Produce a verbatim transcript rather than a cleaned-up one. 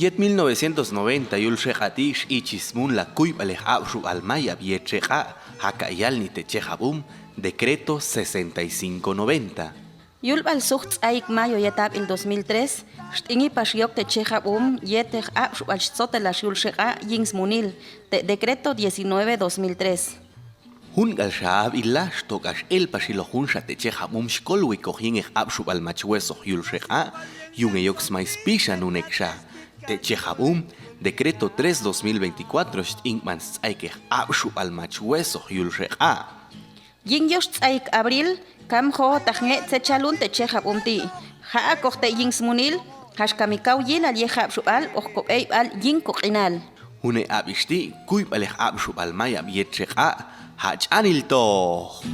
Yet mil novecientos noventa yul xek'a' ti' x'ichi' smunla kuyb'alej abxub'al mayab yet xek'a', jaka' yalni te' chejab'um, Decreto sesenta y cinco noventa. Yulb'al sujt' sts'ayik mayo yet ab'il dos mil tres, xt'ingi pax yok te' chejab'um yetej abxub'al xtsotelax yul xek'a' yin smunil, te' Decreto diecinueve dos mil tres. Jun k'al xa ab'il la xtok'ax el pax iloj junxa te' chejab'um xkolwikoj yin'ej abxub'al mach huesoj yul xek'a', yu'un e yok smay spixa nunek xa. Te' chejab'um, Decreto tres dos mil veinticuatro xt'in k'b'an sts'ayikej abxub'al mach huesoj yul xek'a'. Yin yox ts'ayik abril, kam jo'o tajnge' tse chalun te' chejab'um ti'. Ja'a kojte' yin smunil, jaxka mi kaw yilal yej abxub'al, ojkob'eyb'al yin koq'inal. June' ab'ix ti' kuyb'alej abxub'al mayab yet xek'a', ja' ch'anil toj.